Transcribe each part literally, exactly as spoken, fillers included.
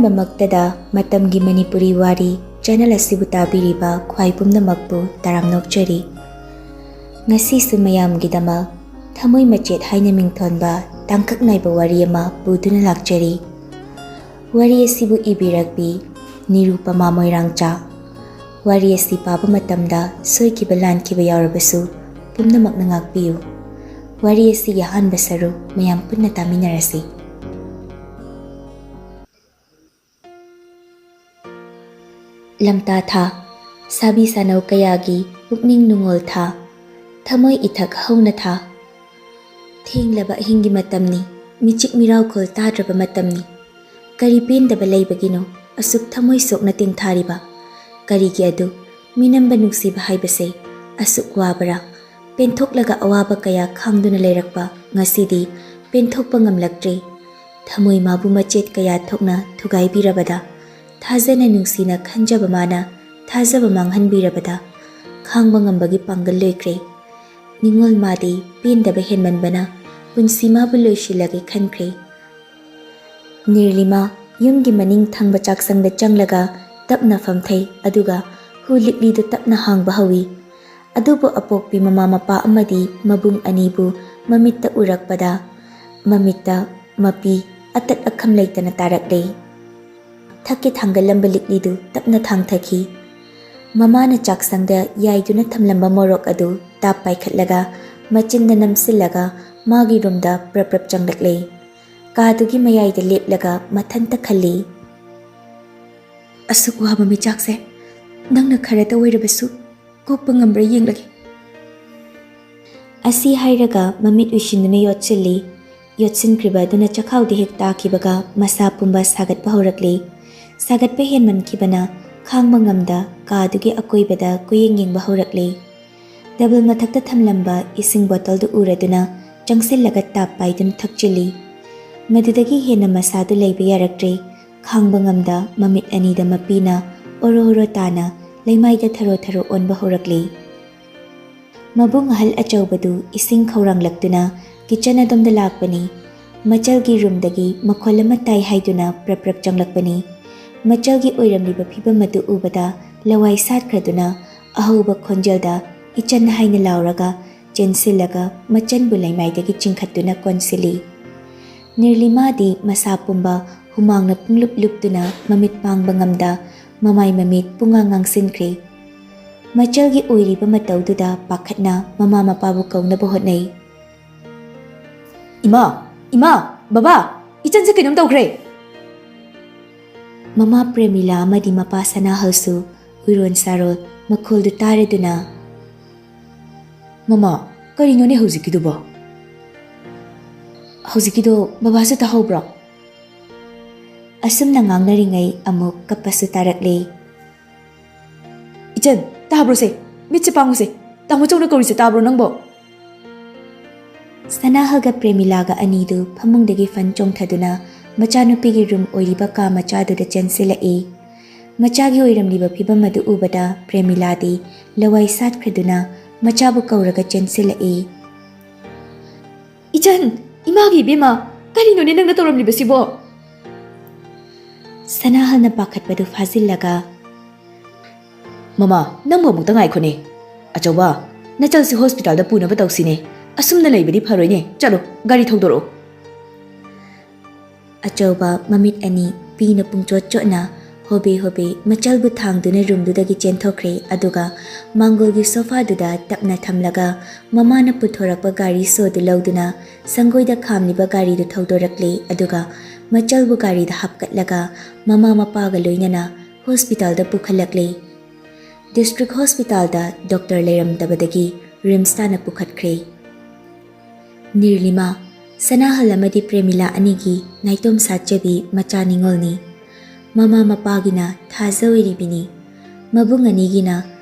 ꯑꯍꯥꯟꯕꯃꯛꯇꯗ ꯃꯇꯝꯒꯤ ꯃꯅꯤꯄꯨꯔꯤ ꯋꯥꯔꯤ ꯆꯦꯅꯦꯜ ꯑꯁꯤꯕꯨ ꯇꯥꯕꯤꯔꯤꯕ ꯈ꯭ꯋꯥꯏ ꯄꯨꯝꯅꯃꯛꯄꯨ ꯇꯔꯥꯝꯅ ꯑꯣꯛꯆꯔꯤ꯫ ꯉꯁꯤꯁꯨ ꯃꯌꯥꯝꯒꯤꯗꯃꯛ ꯊꯃꯣꯏ ꯃꯆꯦꯠ ꯍꯥꯏꯅ ꯃꯤꯡꯊꯣꯟꯕ ꯇꯥꯡꯀꯛ ꯅꯥꯏꯕ ꯋꯥꯔꯤ ꯑꯃ ꯄꯨꯗꯨꯅ ꯂꯥꯛꯆꯔꯤ꯫ ꯋꯥꯔꯤ ꯑꯁꯤꯕꯨ ꯏꯕꯤꯔꯛꯄꯤ ꯅꯤꯔꯨꯄꯃꯥ ꯃꯣꯏꯔꯥꯡꯆꯥ꯫ ꯋꯥꯔꯤ ꯑꯁꯤ ꯄꯥꯕ ꯃꯇꯝꯗ ꯁꯣꯏꯈꯤꯕ ꯂꯥꯟꯈꯤꯕ ꯌꯥꯎꯔꯕꯁꯨ ꯄꯨꯝꯅꯃꯛꯅ ꯉꯥꯛꯄꯤꯌꯨ꯫ ꯋꯥꯔꯤ ꯑꯁꯤꯒꯤ ꯑꯍꯥꯟꯕ ꯁꯔꯨꯛ ꯃꯌꯥꯝ ꯄꯨꯟꯅ ꯇꯥꯃꯤꯟꯅꯔꯁꯤ꯫ ꯂꯝꯇꯥ ꯊꯥ, ꯁꯥꯕꯤ ꯁꯥꯅꯧ ꯀꯌꯥꯒꯤ ꯄꯨꯛꯅꯤꯡ ꯅꯨꯡꯉꯣꯜ ꯊꯥ, ꯊꯃꯣꯏ ꯏꯊꯛ ꯍꯧꯅ ꯊꯥ꯫ ꯊꯦꯡꯂꯕ ꯑꯍꯤꯡꯒꯤ ꯃꯇꯝꯅꯤ, ꯃꯤꯆꯤꯛ ꯃꯤꯔꯥꯎꯈꯣꯜ ꯇꯥꯗ꯭ꯔꯕ ꯃꯇꯝꯅꯤ꯫ ꯀꯔꯤ ꯄꯦꯟꯗꯕ ꯂꯩꯕꯒꯤꯅꯣ ꯑꯁꯨꯛ ꯊꯃꯣꯏ ꯁꯣꯛꯅ ꯇꯦꯡꯊꯥꯔꯤꯕ? ꯀꯔꯤꯒꯤ ꯑꯗꯨ ꯃꯤꯅꯝꯕ ꯅꯨꯡꯁꯤꯕ ꯍꯥꯏꯕꯁꯦ ꯑꯁꯨꯛ ꯋꯥꯕ꯭ꯔꯥ? ꯄꯦꯟꯊꯣꯛꯂꯒ ꯑꯋꯥꯕ ꯀꯌꯥ ꯈꯥꯡꯗꯨꯅ ꯂꯩꯔꯛꯄ ꯉꯁꯤꯗꯤ ꯄꯦꯟꯊꯣꯛꯄ ꯉꯝꯂꯛꯇ꯭ꯔꯦ꯫ ꯊꯃꯣꯏ ꯃꯥꯕꯨ ꯃꯆꯦꯠ ꯀꯌꯥ ꯊꯣꯛꯅ ꯊꯨꯒꯥꯏꯕꯤꯔꯕꯗ, ꯊꯥꯖꯅ ꯅꯨꯡꯁꯤꯅ ꯈꯟꯖꯕ ꯃꯥꯅ ꯊꯥꯖꯕ ꯃꯥꯡꯍꯟꯕꯤꯔꯕꯗ, ꯈꯥꯡꯕ ꯉꯝꯕꯒꯤ ꯄꯥꯡꯒꯜ ꯂꯣꯏꯈ꯭ꯔꯦ꯫ ꯅꯤꯡꯉꯣꯜ ꯃꯥꯗꯤ ꯄꯦꯟꯗꯕ ꯍꯦꯟꯃꯟꯕꯅ ꯄꯨꯟꯁꯤ ꯃꯥꯕꯨ ꯂꯣꯏꯁꯤꯜꯂꯒꯦ ꯈꯟꯈ꯭ꯔꯦ꯫ ꯅꯤꯔꯂꯤꯃꯥ ꯌꯨꯝꯒꯤ ꯃꯅꯤꯡ ꯊꯪꯕ ꯆꯥꯛꯁꯪꯗ ꯆꯪꯂꯒ ꯇꯞꯅ ꯐꯝꯊꯩ, ꯑꯗꯨꯒ ꯍꯨ ꯂꯤꯛꯂꯤꯗꯨ ꯇꯞꯅ ꯍꯥꯡꯕ ꯍꯧꯏ꯫ ꯑꯗꯨꯕꯨ ꯑꯄꯣꯛꯄꯤ ꯃꯃꯥ ꯃꯄꯥ ꯑꯃꯗꯤ ꯃꯕꯨꯡ ꯑꯅꯤꯕꯨ ꯃꯃꯤꯠꯇ ꯎꯔꯛꯄꯗ ꯃꯃꯤꯠꯇ ꯃꯄꯤ ꯑꯇꯠ ꯑꯈꯝ ꯂꯩꯇꯅ ꯇꯥꯔꯛꯂꯦ꯫ ꯊꯛꯀꯦ ꯊꯥꯡꯒꯠꯂꯝꯕ ꯂꯤꯛꯂꯤꯗꯨ ꯇꯞꯅ ꯊꯥꯡꯊꯈꯤ꯫ ꯃꯃꯥꯅ ꯆꯥꯛꯁꯪꯗ ꯌꯥꯏꯗꯨꯅ ꯊꯝꯂꯝꯕ ꯃꯣꯔꯣꯛ ꯑꯗꯨ ꯇꯥꯞ ꯄꯥꯏꯈꯠꯂꯒ ꯃꯆꯤꯟꯗ ꯅꯝꯁꯤꯜꯂꯒ ꯃꯥꯒꯤ ꯔꯨꯝꯗ ꯄ꯭ꯔꯞ ꯄ꯭ꯔꯞ ꯆꯪꯂꯛꯂꯦ꯫ ꯀꯥꯗꯨꯒꯤ ꯃꯌꯥꯏꯗ ꯂꯦꯞꯂꯒ ꯃꯊꯟꯇ ꯈꯜꯂꯤ, "ꯑꯁꯨꯛ ꯋꯥꯕ ꯃꯤꯆꯥꯛꯁꯦ ꯅꯪꯅ ꯈꯔꯇ ꯑꯣꯏꯔꯕꯁꯨ ꯀꯣꯛꯄ ꯉꯝꯕ꯭ꯔꯥ ꯌꯦꯡꯂꯒꯦ"꯫ ꯑꯁꯤ ꯍꯥꯏꯔꯒ ꯃꯃꯤꯠ ꯎꯏꯁꯤꯟꯗꯨꯅ ꯌꯣꯠꯁꯤꯜꯂꯤ꯫ ꯌꯣꯠꯁꯤꯟꯈ꯭ꯔꯤꯕ ꯑꯗꯨꯅ ꯆꯈꯥꯎꯗ ꯍꯦꯛ ꯇꯥꯈꯤꯕꯒ ꯃꯁꯥ ꯄꯨꯝꯕ ꯁꯥꯒꯠꯄ ꯍꯧꯔꯛꯂꯤ꯫ ꯁꯥꯒꯠꯄ ꯍꯦꯟꯃꯟꯈꯤꯕꯅ ꯈꯥꯡꯕ ꯉꯝꯗ ꯀꯥꯗꯨꯒꯤ ꯑꯀꯣꯏꯕꯗ ꯀꯣꯏꯌꯦꯡ ꯌꯦꯡꯕ ꯍꯧꯔꯛꯂꯤ꯫ ꯇꯦꯕꯜ ꯃꯊꯛꯇ ꯊꯝꯂꯝꯕ ꯏꯁꯤꯡ ꯕꯣꯇꯜꯗꯨ ꯎꯔꯗꯨꯅ ꯆꯪꯁꯤꯜꯂꯒ ꯇꯥꯞ ꯄꯥꯏꯗꯨꯅ ꯊꯛꯆꯤꯜꯂꯤ꯫ ꯃꯗꯨꯗꯒꯤ ꯍꯦꯟꯅ ꯃꯁꯥꯗꯨ ꯂꯩꯕ ꯌꯥꯔꯛꯇ꯭ꯔꯦ꯫ ꯈꯥꯡꯕ ꯉꯝꯗ ꯃꯃꯤꯠ ꯑꯅꯤꯗ ꯃꯄꯤꯅ ꯑꯣꯔꯣ ꯑꯣꯔꯣ ꯇꯥꯅ ꯂꯩꯃꯥꯏꯗ ꯊꯔꯣ ꯊꯔꯣ ꯑꯣꯟꯕ ꯍꯧꯔꯛꯂꯤ꯫ ꯃꯕꯨꯡ ꯑꯍꯜ ꯑꯆꯧꯕꯗꯨ ꯏꯁꯤꯡ ꯈꯧꯔꯥꯡꯂꯛꯇꯨꯅ ꯀꯤꯆꯟ ꯑꯗꯣꯝꯗ ꯂꯥꯛꯄꯅꯤ꯫ ꯃꯆꯜꯒꯤ ꯔꯨꯝꯗꯒꯤ ꯃꯈꯣꯜ ꯑꯃ ꯇꯥꯏ ꯍꯥꯏꯗꯨꯅ ꯄ꯭ꯔꯞ ꯄ꯭ꯔꯞ ꯆꯪꯂꯛꯄꯅꯤ꯫ ꯃꯆꯜꯒꯤ ꯑꯣꯏꯔꯝꯂꯤꯕ ꯐꯤꯕꯝ ꯑꯗꯨ ꯎꯕꯗ ꯂꯋꯥꯏ ꯁꯥꯠꯈ꯭ꯔꯗꯨꯅ ꯑꯍꯧꯕ ꯈꯣꯟꯖꯦꯜꯗ "ꯏꯆꯟ" ꯍꯥꯏꯅ ꯂꯥꯎꯔꯒ ꯆꯦꯟꯁꯤꯜꯂꯒ ꯃꯆꯟꯕꯨ ꯂꯩꯃꯥꯏꯗꯒꯤ ꯆꯤꯡꯈꯠꯇꯨꯅ ꯀꯣꯟꯁꯤꯜꯂꯤ꯫ ꯅꯤꯔꯂꯤꯃꯥꯗꯤ ꯃꯁꯥ ꯄꯨꯝꯕ ꯍꯨꯃꯥꯡꯅ ꯄꯨꯡꯂꯨꯞ ꯂꯨꯞꯇꯨꯅ ꯃꯃꯤꯠ ꯄꯥꯡꯕ ꯉꯝꯗ ꯃꯃꯥꯏ ꯃꯃꯤꯠ ꯄꯨꯡꯉꯥꯡ ꯉꯥꯡꯁꯤꯟꯈ꯭ꯔꯦ꯫ ꯃꯆꯜꯒꯤ ꯑꯣꯏꯔꯤꯕ ꯃꯇꯧꯗꯨꯗ ꯄꯥꯈꯠꯅ ꯃꯃꯥ ꯃꯄꯥꯕꯨ ꯀꯧꯅꯕ ꯍꯣꯠꯅꯩ꯫ "ꯏꯃꯥ! ꯏꯃꯥ! ꯕꯕꯥ! ꯏꯆꯟꯁꯦ ꯀꯩꯅꯣꯝ ꯇꯧꯈ꯭ꯔꯦ!" ꯃꯃꯥ ꯄ꯭ꯔꯦꯃꯤꯂꯥ ꯑꯃꯗꯤ ꯃꯄꯥ ꯁꯅꯥꯍꯜꯁꯨ ꯎꯏꯔꯣꯟ ꯁꯥꯔꯣꯜ ꯃꯈꯣꯜꯗꯨ ꯇꯥꯔꯗꯨꯅ, "ꯃꯃꯥ, ꯀꯔꯤꯅꯣꯅꯦ ꯍꯧꯖꯤꯛꯀꯤꯗꯨꯕꯣ?" "ꯍꯧꯖꯤꯛꯀꯤꯗꯣ ꯕꯕꯥꯁꯨ ꯇꯥꯍꯧꯕ꯭ꯔꯣ?" ꯑꯁꯨꯝꯅ ꯉꯥꯡꯅꯔꯤꯉꯩ ꯑꯃꯨꯛ ꯀꯞꯄꯁꯨ ꯇꯥꯔꯛꯂꯦ꯫ "ꯏꯆꯟ, ꯇꯥꯕ꯭ꯔꯣꯁꯦ? ꯃꯤꯠꯁꯦ ꯄꯥꯡꯉꯨꯁꯦ꯫ ꯇꯥꯃꯣ ꯆꯧꯅ ꯀꯧꯔꯤꯁꯦ ꯇꯥꯕ꯭ꯔꯣ ꯅꯪꯕꯣ?" ꯁꯅꯥꯍꯜꯒ ꯄ꯭ꯔꯦꯃꯤꯂꯥꯒ ꯑꯅꯤꯗꯨ ꯐꯃꯨꯡꯗꯒꯤ ꯐꯟ ꯆꯣꯡꯊꯗꯨꯅ ꯃꯆꯥꯅꯨꯄꯤꯒꯤ ꯔꯨꯝ ꯑꯣꯏꯔꯤꯕ ꯀꯥ ꯃꯆꯥꯗꯨꯗ ꯆꯦꯟꯁꯤꯜꯂꯛꯏ꯫ ꯃꯆꯥꯒꯤ ꯑꯣꯏꯔꯝꯂꯤꯕ ꯐꯤꯕꯝ ꯑꯗꯨ ꯎꯕꯗ ꯄ꯭ꯔꯦꯃꯤꯂꯥꯗꯤ ꯂꯋꯥꯏ ꯁꯥꯠꯈ꯭ꯔꯗꯨꯅ ꯃꯆꯥꯕꯨ ꯀꯧꯔꯒ ꯆꯦꯟꯁꯤꯜꯂꯛꯏ꯫ "ꯏꯆꯟ! ꯏꯃꯥꯒꯤ ꯏꯕꯦꯝꯃ! ꯀꯔꯤꯅꯣꯅꯦ ꯅꯪꯅ ꯇꯧꯔꯝꯂꯤꯕꯁꯤꯕꯣ?" ꯁꯅꯥꯍꯜꯅ ꯄꯥꯈꯠꯄꯗꯨ ꯐꯥꯖꯤꯜꯂꯒ, "ꯃꯃꯥ, ꯅꯪꯕꯨ ꯑꯃꯨꯛꯇ ꯉꯥꯏꯈꯣꯅꯦ꯫ ꯑꯆꯧꯕ, ꯅꯆꯜꯁꯤ ꯍꯣꯁꯄꯤꯇꯥꯜꯗ ꯄꯨꯅꯕ ꯇꯧꯁꯤꯅꯦ꯫ ꯑꯁꯨꯝꯅ ꯂꯩꯕꯗꯤ ꯐꯔꯣꯏꯅꯦ꯫ ꯆꯠꯂꯣ, ꯒꯥꯔꯤ ꯊꯧꯗꯣꯔꯛꯑꯣ꯫" ꯑꯆꯧꯕ ꯃꯃꯤꯠ ꯑꯅꯤ ꯄꯤꯅ ꯄꯨꯡꯆꯣꯠ ꯆꯣꯠꯅ ꯍꯣꯕꯦ ꯍꯣꯕꯦ ꯃꯆꯜꯕꯨ ꯊꯥꯡꯗꯨꯅ ꯔꯨꯝꯗꯨꯗꯒꯤ ꯆꯦꯟꯊꯣꯛꯈ꯭ꯔꯦ, ꯑꯗꯨꯒ ꯃꯥꯡꯒꯣꯜꯒꯤ ꯁꯣꯐꯥꯗꯨꯗ ꯇꯞꯅ ꯊꯝꯂꯒ ꯃꯃꯥꯅ ꯄꯨꯊꯣꯔꯛꯄ ꯒꯥꯔꯤ ꯁꯣꯗꯨ ꯂꯧꯗꯨꯅ ꯁꯪꯒꯣꯏꯗ ꯈꯥꯝꯂꯤꯕ ꯒꯥꯔꯤꯗꯨ ꯊꯧꯗꯣꯔꯛꯂꯦ, ꯑꯗꯨꯒ ꯃꯆꯜꯕꯨ ꯒꯥꯔꯤꯗ ꯍꯥꯞꯀꯠꯂꯒ ꯃꯃꯥ ꯃꯄꯥꯒ ꯂꯣꯏꯅꯅ ꯍꯣꯁꯄꯤꯇꯥꯜꯗ ꯄꯨꯈꯠꯂꯛꯂꯦ꯫ ꯗꯤꯁꯇ꯭ꯔꯤꯛ ꯍꯣꯁꯄꯤꯇꯥꯜꯗ ꯗꯣꯛꯇꯔ ꯂꯩꯔꯝꯗꯕꯗꯒꯤ ꯔꯤꯝꯁ ꯇꯥꯟꯅ ꯄꯨꯈꯠꯈ꯭ꯔꯦ꯫ ꯅꯤꯔꯂꯤꯃꯥ, ꯁꯅꯥꯍꯜ ꯑꯃꯗꯤ ꯄ꯭ꯔꯦꯃꯤꯂꯥ ꯑꯅꯤꯒꯤ ꯅꯥꯏꯇꯣꯝ ꯁꯥꯠꯆꯕꯤ ꯃꯆꯥ ꯅꯤꯉꯣꯜꯅꯤ꯫ ꯃꯃꯥ ꯃꯄꯥꯒꯤꯅ ꯊꯥꯖ ꯑꯣꯏꯔꯤꯕꯤꯅꯤ꯫ ꯃꯕꯨꯡ ꯑꯅꯤꯒꯤꯅ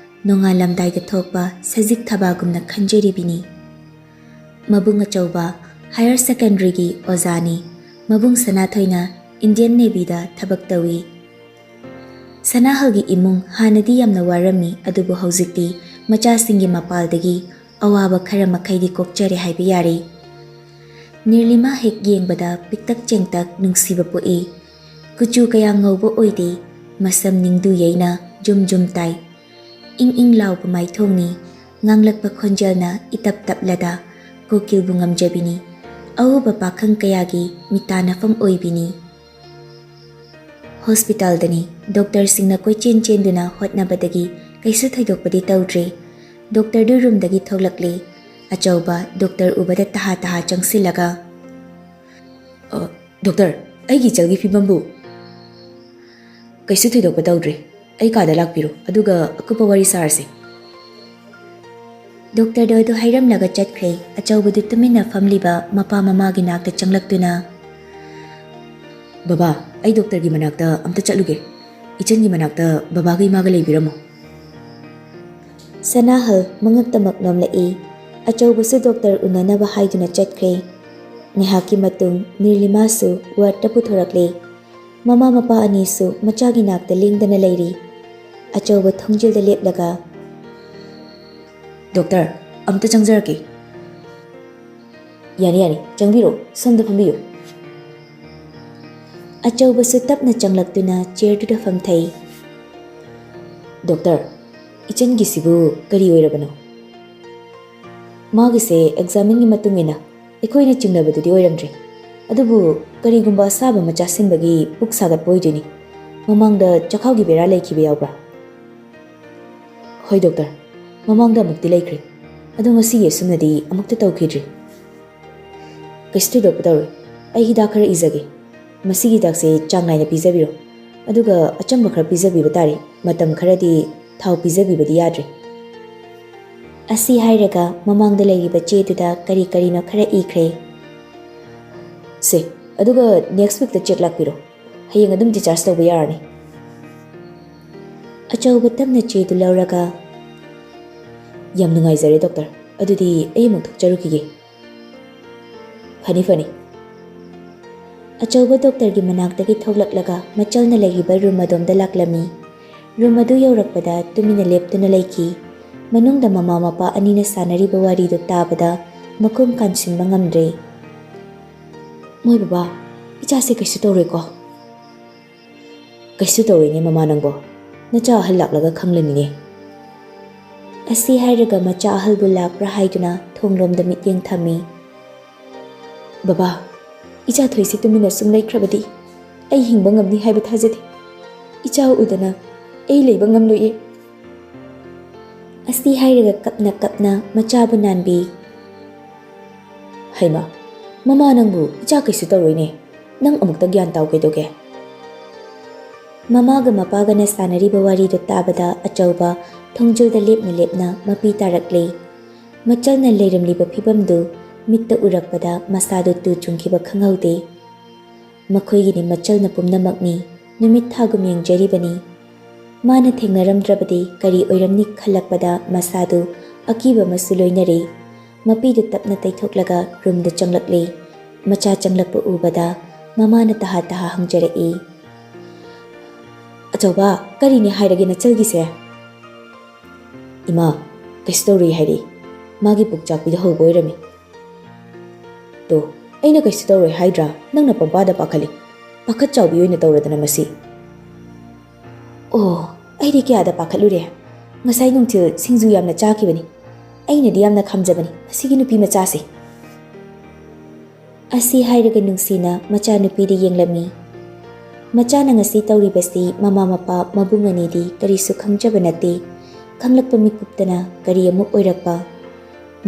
ꯅꯣꯡꯉꯥꯜꯂꯝꯗꯥꯏꯗ ꯊꯣꯛꯄ ꯁꯖꯤꯛ ꯊꯕꯥꯒꯨꯝꯅ ꯈꯟꯖꯔꯤꯕꯤꯅꯤ꯫ ꯃꯕꯨꯡ ꯑꯆꯧꯕ ꯍꯥꯌꯔ ꯁꯦꯀꯦꯟꯗꯔꯤꯒꯤ ꯑꯣꯖꯥꯅꯤ꯫ ꯃꯕꯨꯡ ꯁꯅꯥꯊꯣꯏꯅ ꯏꯟꯗꯤꯌꯟ ꯅꯦꯚꯤꯗ ꯊꯕꯛ ꯇꯧꯏ꯫ ꯁꯅꯥꯍꯜꯒꯤ ꯏꯃꯨꯡ ꯍꯥꯟꯅꯗꯤ ꯌꯥꯝꯅ ꯋꯥꯔꯝꯃꯤ, ꯑꯗꯨꯕꯨ ꯍꯧꯖꯤꯛꯇꯤ ꯃꯆꯥꯁꯤꯡꯒꯤ ꯃꯄꯥꯜꯗꯒꯤ ꯑꯋꯥꯕ ꯈꯔ ꯃꯈꯩꯗꯤ ꯀꯣꯛꯆꯔꯦ ꯍꯥꯏꯕ ꯌꯥꯔꯦ꯫ ꯅꯤꯔꯂꯤꯃꯥ ꯍꯦꯛ ꯌꯦꯡꯕꯗ ꯄꯤꯛꯇꯛ ꯆꯦꯡꯇꯛ ꯅꯨꯡꯁꯤꯕ ꯄꯣꯛꯏ꯫ ꯀꯨꯆꯨ ꯀꯌꯥ ꯉꯧꯕ ꯑꯣꯏꯗꯦ, ꯃꯁꯝ ꯅꯤꯡꯗꯨ ꯌꯩꯅ ꯖꯨꯝ ꯖꯨꯝ ꯇꯥꯏ꯫ ꯏꯪ ꯏꯪ ꯂꯥꯎꯕ ꯃꯥꯏꯊꯣꯡꯅꯤ, ꯉꯥꯡꯂꯛꯄ ꯈꯣꯟꯖꯦꯜꯅ ꯏꯇꯞ ꯇꯞꯂꯗ ꯀꯣꯀꯤꯜꯕꯨ ꯉꯝꯖꯕꯤꯅꯤ꯫ ꯑꯎꯕ ꯄꯥꯈꯪ ꯀꯌꯥꯒꯤ ꯃꯤꯇꯥꯟꯅꯐꯝ ꯑꯣꯏꯕꯤꯅꯤ꯫ ꯍꯣꯁꯄꯤꯇꯥꯜꯗꯅꯤ꯫ ꯗꯣꯛꯇꯔꯁꯤꯡꯅ ꯀꯣꯏꯆꯦꯟ ꯆꯦꯟꯗꯨꯅ ꯍꯣꯠꯅꯕꯗꯒꯤ ꯀꯩꯁꯨ ꯊꯣꯏꯗꯣꯛꯄꯗꯤ ꯇꯧꯗ꯭ꯔꯦ꯫ ꯗꯣꯛꯇꯔꯗꯨ ꯔꯨꯝꯗꯒꯤ ꯊꯣꯛꯂꯛꯂꯦ꯫ ꯑꯆꯧꯕ ꯗꯣꯛꯇꯔ ꯎꯕꯗ ꯇꯍꯥ ꯇꯍꯥ ꯆꯪꯁꯤꯜꯂꯒ, "ꯑ, ꯗꯣꯛꯇꯔ, ꯑꯩꯒꯤ ꯏꯆꯜꯒꯤ ꯐꯤꯕꯝꯕꯨ?" "ꯀꯩꯁꯨ ꯊꯣꯏꯗꯣꯛꯄ ꯇꯧꯗ꯭ꯔꯦ꯫ ꯑꯩ ꯀꯥꯗ ꯂꯥꯛꯄꯤꯔꯣ, ꯑꯗꯨꯒ ꯑꯀꯨꯞꯄ ꯋꯥꯔꯤ ꯁꯥꯔꯁꯤ꯫" ꯗꯣꯛꯇꯔꯗꯣ ꯑꯗꯨ ꯍꯥꯏꯔꯝꯂꯒ ꯆꯠꯈ꯭ꯔꯦ꯫ ꯑꯆꯧꯕꯗꯨ ꯇꯨꯃꯤꯟꯅ ꯐꯝꯂꯤꯕ ꯃꯄꯥ ꯃꯃꯥꯒꯤ ꯅꯥꯛꯇ ꯆꯪꯂꯛꯇꯨꯅ, "ꯕꯕꯥ, ꯑꯩ ꯗꯣꯛꯇꯔꯒꯤ ꯃꯅꯥꯛꯇ ꯑꯝꯇ ꯆꯠꯂꯨꯒꯦ꯫ ꯏꯆꯟꯒꯤ ꯃꯅꯥꯛꯇ ꯕꯕꯥꯒ ꯏꯃꯥꯒ ꯂꯩꯕꯤꯔꯝꯃꯣ꯫" ꯁꯅꯥꯍꯜ ꯃꯉꯛꯇꯃꯛ ꯅꯣꯝꯂꯛꯏ꯫ ꯑꯆꯧꯕꯁꯨ ꯗꯣꯛꯇꯔ ꯎꯅꯅꯕ ꯍꯥꯏꯗꯨꯅ ꯆꯠꯈ꯭ꯔꯦ꯫ ꯉꯥꯏꯍꯥꯛꯀꯤ ꯃꯇꯨꯡ ꯅꯤꯔꯂꯤꯃꯥꯁꯨ ꯋꯥꯔꯗꯇ ꯄꯨꯊꯣꯔꯛꯂꯦ꯫ ꯃꯃꯥ ꯃꯄꯥ ꯑꯅꯤꯁꯨ ꯃꯆꯥꯒꯤ ꯅꯥꯛꯇ ꯂꯦꯡꯗꯅ ꯂꯩꯔꯤ꯫ ꯑꯆꯧꯕ ꯊꯣꯡꯖꯤꯜꯗ ꯂꯦꯞꯂꯒ, "ꯗꯣꯛꯇꯔ, ꯑꯝꯇ ꯆꯪꯖꯔꯛꯀꯦ꯫" "ꯌꯥꯅꯤ, ꯌꯥꯅꯤ, ꯆꯪꯕꯤꯔꯣ, ꯁꯣꯝꯗ ꯐꯝꯕꯤꯌꯨ꯫" ꯑꯆꯧꯕꯁꯨ ꯇꯞꯅ ꯆꯪꯂꯛꯇꯨꯅ ꯆꯤꯌꯔꯗꯨꯗ ꯐꯝꯊꯩ꯫ "ꯗꯣꯛꯇꯔ, ꯏꯆꯟꯒꯤꯁꯤꯕꯨ ꯀꯔꯤ ꯑꯣꯏꯔꯕꯅꯣ?" "ꯃꯥꯒꯤꯁꯦ ꯑꯦꯛꯖꯥꯃꯤꯟꯒꯤ ꯃꯇꯨꯡ ꯏꯟꯅ ꯑꯩꯈꯣꯏꯅ ꯆꯤꯡꯅꯕꯗꯨꯗꯤ ꯑꯣꯏꯔꯝꯗ꯭ꯔꯦ, ꯑꯗꯨꯕꯨ ꯀꯔꯤꯒꯨꯝꯕ ꯑꯁꯥꯕ ꯑꯃ ꯆꯥꯁꯤꯟꯕꯒꯤ ꯄꯨꯛ ꯁꯥꯒꯠꯄ ꯑꯣꯏꯗꯣꯏꯅꯤ꯫ ꯃꯃꯥꯡꯗ ꯆꯈꯥꯎꯒꯤ ꯕꯦꯔꯥ ꯂꯩꯈꯤꯕ ꯌꯥꯎꯕ꯭ꯔꯥ?" "ꯍꯣꯏ ꯗꯣꯛꯇꯔ, ꯃꯃꯥꯡꯗ ꯑꯃꯨꯛꯇꯤ ꯂꯩꯈ꯭ꯔꯦ, ꯑꯗꯣ ꯉꯁꯤꯒꯤ ꯑꯁꯨꯝꯅꯗꯤ ꯑꯃꯨꯛꯇ ꯇꯧꯈꯤꯗ꯭ꯔꯤ꯫" "ꯀꯩꯁꯨ ꯊꯣꯏꯗꯣꯛꯄ ꯇꯧꯔꯣꯏ, ꯑꯩ ꯍꯤꯗꯥꯛ ꯈꯔ ꯏꯖꯒꯦ꯫ ꯃꯁꯤꯒꯤ ꯍꯤꯗꯥꯛꯁꯦ ꯆꯥꯡ ꯅꯥꯏꯅ ꯄꯤꯖꯕꯤꯔꯣ, ꯑꯗꯨꯒ ꯑꯆꯝꯕ ꯈꯔ ꯄꯤꯖꯕꯤꯕ ꯇꯥꯔꯦ꯫ ꯃꯇꯝ ꯈꯔꯗꯤ ꯊꯥꯎ ꯄꯤꯖꯕꯤꯕꯗꯤ ꯌꯥꯗ꯭ꯔꯦ꯫" ꯑꯁꯤ ꯍꯥꯏꯔꯒ ꯃꯃꯥꯡꯗ ꯂꯩꯔꯤꯕ ꯆꯦꯗꯨꯗ ꯀꯔꯤ ꯀꯔꯤꯅꯣ ꯈꯔ ꯏꯈ꯭ꯔꯦ꯫ "ꯁꯦ, ꯑꯗꯨꯒ ꯅꯦꯛꯁ ꯋꯤꯛꯇ ꯆꯦꯛ ꯂꯥꯛꯄꯤꯔꯣ꯫ ꯍꯌꯦꯡ ꯑꯗꯨꯝ ꯗꯤꯆꯥꯔꯖ ꯇꯧꯕ ꯌꯥꯔꯅꯤ꯫" ꯑꯆꯧꯕ ꯇꯞꯅ ꯆꯦꯗꯨ ꯂꯧꯔꯒ, "ꯌꯥꯝ ꯅꯨꯡꯉꯥꯏꯖꯔꯦ ꯗꯣꯛꯇꯔ, ꯑꯗꯨꯗꯤ ꯑꯩ ꯑꯃꯨꯛ ꯊꯣꯛꯆꯔꯨꯈꯤꯒꯦ꯫" "ꯐꯅꯤ, ꯐꯅꯤ꯫" ꯑꯆꯧꯕ ꯗꯣꯛꯇꯔꯒꯤ ꯃꯅꯥꯛꯇꯒꯤ ꯊꯣꯛꯂꯛꯂꯒ ꯃꯆꯜꯅ ꯂꯩꯔꯤꯕ ꯔꯨꯝ ꯑꯗꯣꯝꯗ ꯂꯥꯛꯂꯝꯃꯤ꯫ ꯔꯨꯝ ꯑꯗꯨ ꯌꯧꯔꯛꯄꯗ ꯇꯨꯃꯤꯟꯅ ꯂꯦꯞꯇꯨꯅ ꯂꯩꯈꯤ꯫ ꯃꯅꯨꯡꯗ ꯃꯃꯥ ꯃꯄꯥ ꯑꯅꯤꯅ ꯁꯥꯟꯅꯔꯤꯕ ꯋꯥꯔꯤꯗꯨ ꯇꯥꯕꯗ ꯃꯈꯣꯡ ꯀꯥꯟꯁꯤꯟꯕ ꯉꯝꯗ꯭ꯔꯦ꯫ "ꯃꯣꯏ ꯕꯕꯥ, ꯏꯆꯥꯁꯦ ꯀꯩꯁꯨ ꯇꯧꯔꯣꯏꯀꯣ?" "ꯀꯩꯁꯨ ꯇꯧꯔꯣꯏꯅꯦ ꯃꯃꯥ ꯅꯪꯕꯣ, ꯅꯆꯥ ꯑꯍꯜ ꯂꯥꯛꯂꯒ ꯈꯪꯂꯅꯤꯅꯦ꯫" ꯑꯁꯤ ꯍꯥꯏꯔꯒ ꯃꯆꯥ ꯑꯍꯜꯕꯨ ꯂꯥꯛꯄ꯭ꯔꯥ ꯍꯥꯏꯗꯨꯅ ꯊꯣꯡꯂꯣꯝꯗ ꯃꯤꯠꯌꯦꯡ ꯊꯝꯃꯤ꯫ "ꯕꯕꯥ, ꯏꯆꯥ ꯊꯣꯏꯁꯦ ꯇꯨꯃꯤꯟꯅ ꯁꯨꯝ ꯂꯩꯈ꯭ꯔꯕꯗꯤ ꯑꯩ ꯍꯤꯡꯕ ꯉꯝꯅꯤ ꯍꯥꯏꯕ ꯊꯥꯖꯗꯦ꯫ ꯏꯆꯥ ꯎꯗꯅ ꯑꯩ ꯂꯩꯕ ꯉꯝꯂꯣꯏꯌꯦ꯫" ꯑꯁꯤ ꯍꯥꯏꯔꯒ ꯀꯞꯅ ꯀꯞꯅ ꯃꯆꯥꯕꯨ ꯅꯥꯟꯕꯤ꯫ "ꯍꯩꯃꯥ, ꯃꯃꯥ ꯅꯪꯕꯨ ꯏꯆꯥ ꯀꯩꯁꯨ ꯇꯧꯔꯣꯏꯅꯦ꯫ ꯅꯪ ꯑꯃꯨꯛꯇ ꯒ꯭ꯌꯥꯟ ꯇꯥꯎ ꯀꯩꯗꯧꯒꯦ?" ꯃꯃꯥꯒ ꯃꯄꯥꯒꯅ ꯁꯥꯟꯅꯔꯤꯕ ꯋꯥꯔꯤꯗꯨ ꯇꯥꯕꯗ ꯑꯆꯧꯕ ꯊꯣꯡꯖꯤꯜꯗ ꯂꯦꯞꯅ ꯂꯦꯞꯅ ꯃꯄꯤ ꯇꯥꯔꯛꯂꯦ꯫ ꯃꯆꯜꯅ ꯂꯩꯔꯝꯂꯤꯕ ꯐꯤꯕꯝꯗꯨ ꯃꯤꯠꯇ ꯎꯔꯛꯄꯗ ꯃꯁꯥꯗꯨ ꯇꯨ ꯆꯨꯡꯈꯤꯕ ꯈꯪꯍꯧꯗꯦ꯫ ꯃꯈꯣꯏꯒꯤꯗꯤ ꯃꯆꯜꯅ ꯄꯨꯝꯅꯃꯛꯅꯤ, ꯅꯨꯃꯤꯠ ꯊꯥꯒꯨꯝ ꯌꯦꯡꯖꯔꯤꯕꯅꯤ꯫ ꯃꯥꯅ ꯊꯦꯡꯅꯔꯝꯗ꯭ꯔꯕꯗꯤ ꯀꯔꯤ ꯑꯣꯏꯔꯝꯅꯤ ꯈꯜꯂꯛꯄꯗ ꯃꯁꯥꯗꯨ ꯑꯀꯤꯕ ꯑꯃꯁꯨ ꯂꯣꯏꯅꯔꯦ꯫ ꯃꯄꯤꯗꯨ ꯇꯞꯅ ꯇꯩꯊꯣꯛꯂꯒ ꯔꯨꯝꯗ ꯆꯪꯂꯛꯂꯦ꯫ ꯃꯆꯥ ꯆꯪꯂꯛꯄ ꯎꯕꯗ ꯃꯃꯥꯅ ꯇꯍꯥ ꯇꯍꯥ ꯍꯪꯖꯔꯛꯏ, "ꯑꯆꯧꯕ, ꯀꯔꯤꯅꯤ ꯍꯥꯏꯔꯒꯦ ꯅꯆꯜꯒꯤꯁꯦ?" "ꯏꯃꯥ, ꯀꯩꯁꯨ ꯇꯧꯔꯨꯏ ꯍꯥꯏꯔꯤ꯫ ꯃꯥꯒꯤ ꯄꯨꯛ ꯆꯥꯛꯄꯤꯗ ꯍꯧꯕ ꯑꯣꯏꯔꯝꯃꯤ꯫" "ꯇꯣ, ꯑꯩꯅ ꯀꯩꯁꯨ ꯇꯧꯔꯣꯏ ꯍꯥꯏꯗ꯭ꯔꯥ? ꯅꯪꯅ ꯄꯪꯄꯥꯗ ꯄꯥꯈꯠꯂꯤ꯫ ꯄꯥꯈꯠ ꯆꯥꯎꯕꯤ ꯑꯣꯏꯅ ꯇꯧꯔꯗꯅ ꯃꯁꯤ꯫" "ꯑꯣ, ꯑꯩꯗꯤ ꯀꯌꯥꯗ ꯄꯥꯈꯠꯂꯨꯔꯦ꯫ ꯉꯁꯥꯏ ꯅꯨꯡꯊꯤꯜ ꯁꯤꯡꯖꯨ ꯌꯥꯝꯅ ꯆꯥꯈꯤꯕꯅꯤ꯫ ꯑꯩꯅꯗꯤ ꯌꯥꯝꯅ ꯈꯥꯝꯖꯕꯅꯤ ꯃꯁꯤꯒꯤ ꯅꯨꯄꯤ ꯃꯆꯥꯁꯦ꯫" ꯑꯁꯤ ꯍꯥꯏꯔꯒ ꯅꯨꯡꯁꯤꯅ ꯃꯆꯥꯅꯨꯄꯤꯗ ꯌꯦꯡꯂꯝꯃꯤ꯫ ꯃꯆꯥꯅ ꯉꯁꯤ ꯇꯧꯔꯤꯕꯁꯤ ꯃꯃꯥ ꯃꯄꯥ ꯃꯕꯨꯡ ꯑꯅꯤꯗꯤ ꯀꯔꯤꯁꯨ ꯈꯪꯖꯕ ꯅꯠꯇꯦ꯫ ꯈꯪꯂꯛꯄ ꯃꯤꯀꯨꯞꯇꯅ ꯀꯔꯤ ꯑꯃꯨꯛ ꯑꯣꯏꯔꯛꯄ?